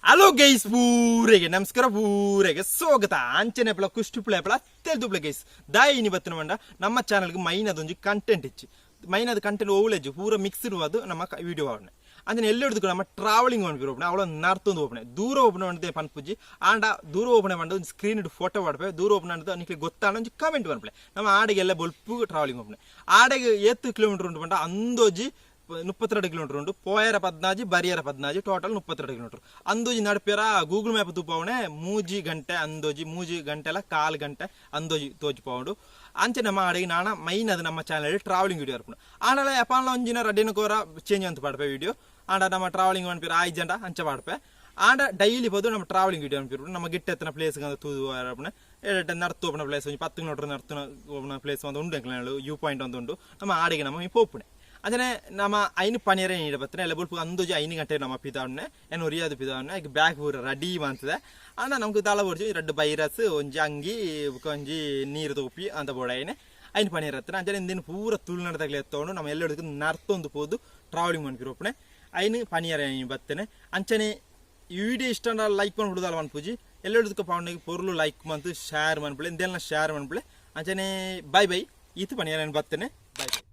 Hello guys, ಪೂರೆಗೆ ನಮಸ್ಕಾರ, ಪೂರೆಗೆ ಸ್ವಾಗತ. ಅಂಚನೆ ಪಲ ಕುಷ್ಟಿ ಪಲ ತೆಲ್ದುಪ್ಲೆ ಗೈಸ್. ದಾಯಿ ಇನಿ ಬತ್ತಿನ ಮಂಡ ನಮ್ಮ ಚಾನಲ್ಗೆ ಮೈನ್ ಅದೊಂಜಿ ಕಂಟೆಂಟ್ ಇಚ್ಚಿ. ಮೈನ್ ಅದು ಕಂಟೆಂಟ್ ಓವಲೇಜ್ ಪೂರ ಮಿಕ್ಸ್ಡ್ ಅದು ನಮ್ಮ ವಿಡಿಯೋ ಆವಣೆ. ಅಂಚನೆ ಎಲ್ಲೆಡ್ದು ನಮ್ಮ ಟ್ರಾವೆಲಿಂಗ್ ಪನ್ಪಿರ, ಅವಳ ನರ್ತೊಂದು ಹೋಪಣೆ, ದೂರ ಓಪನೆ ಪಂಡದೆ ಪನ್ಪುಜಿ. ಆಂಡ ದೂರ ಓಪನೆ ಪಂಡ ಒಂದು ಸ್ಕ್ರೀನ್ ಫೋಟೋ ಪಾಡ್ಪೆ. ದೂರ ಓಪನೆ ಅಂಡ ನಿಕ್ಲೆ ಗೊತ್ತಾಂಡ ಒಂಜಿ ಕಮೆಂಟ್ ಪನ್ಪಲೆ. ನಮ್ಮ ಆಡಿಗೆಲ್ಲ ಬೊಲ್ಪು ಟ್ರಾವೆಲಿಂಗ್ ಓಪನೆ. ಆಡೆಗೆ ಏತ್ ಕಿಲೋಮೀಟರ್ ಉಂಟು ಪಂಡ ಅಂದೋಜಿ 32 ಕಿಲೋಮೀಟರ್ ಉಂಟು. ಪೋಯರ 14, ಬರಿಯರ 14, ಟೋಟಲ್ 32 ಕಿಲೋಮೀಟರ್. ಅಂದೋಜಿ ನಡಪೇರ ಗೂಗಲ್ ಮ್ಯಾಪ್ ತೂಪಾವಣೆ 3 ಗಂಟೆ, ಅಂದೋಜಿ 3 ಗಂಟೆಲ ಕಾಲು ಗಂಟೆ ಅಂದೋಜಿ ತೋಜಿಪಾವುಂಡು. ಅಂಚೆ ನಮ್ಮ ಆಡಿಗೆ ನಾಣ ಮೈನ್ ಅದು ನಮ್ಮ ಚಾನಲ್ ಟ್ರಾವೆಲಿಂಗ್ ವಿಡಿಯೋ ಇರ್ಪುಂಡು. ಆಂಡಲ ಎಪಾನ್ಲ ಒಂಜಿನ ರಡ್ಡಿನ ಕೋರ ಚೇಂಜ್ ಅಂತ ಪಾಡ್ಪೆ ವಿಡಿಯೋ. ಆಂಡ ನಮ್ಮ ಟ್ರಾವೆಲಿಂಗ್ ಪನ್ಪಿರ ಆಯ್ಜಂಡ ಅಂಚ ಪಾಡ್ಪೆ. ಆಂಡ ಡೈಲಿ ಪೋದು ನಮ್ಮ ಟ್ರಾವೆಲಿಂಗ್ ವಿಡಿಯೋ ಅನ್ಪಿರು. ನಮ್ಮ ಗಿಟ್ಟ ಎತ್ತನ ಪ್ಲೇಸ್ ತೂದು ಪುಣೆ ಎಡೆ ನಡ್ತು ಹೋಪುನ ಪ್ಲೇಸ್, ಒಂಜಿ 10 ಕಿಲೋಮೀಟರ್ ನಡ್ತು ಹೋಪುನ ಪ್ಲೇಸ್ ಒಂದು ಉಂಡು. ವ್ಯೂ ಪಾಯಿಂಟ್ ಒಂದು ಉಂಡು. ನಮ್ಮ ಆಡಿಗೆ ನಮ್ಮ ಪೋಪುಣೆ. ಅಂಚನೆ ನಮ್ಮ ಐನು ಪನಿಯರೆ ನೀಡ ಬತ್ತನೆ ಎಲ್ಲ ಬೊಲ್ಪು ಅಂದೋಜಿ 5 ಗಂಟೆ ನಮ್ಮ ಪಿದಾವಣೆ ಏನು ಒರಿಯಾದ ಪಿದಾವಣೆ. ಈಗ ಬ್ಯಾಗ್ ಪೂರ ರೆಡಿ ಮಂತದೆ. ಆಂಡ ನಮ್ಗೆ ದಾಲ ಬೋಡ್ಚಿ, ರಡ್ಡ್ ಬೈರಸ್, ಒಂಜಿ ಅಂಗಿ, ಬೊಕ ಒಂಜಿ ನೀರು ತೋಪಿ ಅಂತ ಬೋಡಾಯಿನೆ. ಐನ್ ಪನಿಯರ್ ಹತ್ತಿರ ಅಂಚನೆ ಇಂದಿನ ಪೂರ ತುಳುನಾಡದಾಗಲೆ ಎತ್ತೊಂಡು ನಮ್ಮ ಎಲ್ಲ ನರ್ತೊಂದು ಪೋದು ಟ್ರಾವೆಲಿಂಗ್ ಮನ್ಪಿರೋಪಣೆ. ಐನು ಪನಿಯರ ಬತ್ತನೆ. ಅಂಚನೆ ಈ ವಿಡಿಯೋ ಇಷ್ಟ ಲೈಕ್ ಮನ್ಪುಡುದಲ್ಲ ಮನ್ಪುಜಿ. ಎಲ್ಲ ಪಾವನಿಗೆ ಪೊರ್ಲು ಲೈಕ್ ಮಂತು ಶೇರ್ ಮನ್ಪುಲೆ, ಇಂದೆಲ್ಲ ಶೇರ್ ಮನ್ಪುಲೆ. ಅಂಚನೆ ಬೈ ಬೈ. ಈತು ಪನಿಯರ ಬತ್ತನೆ. Bye bye.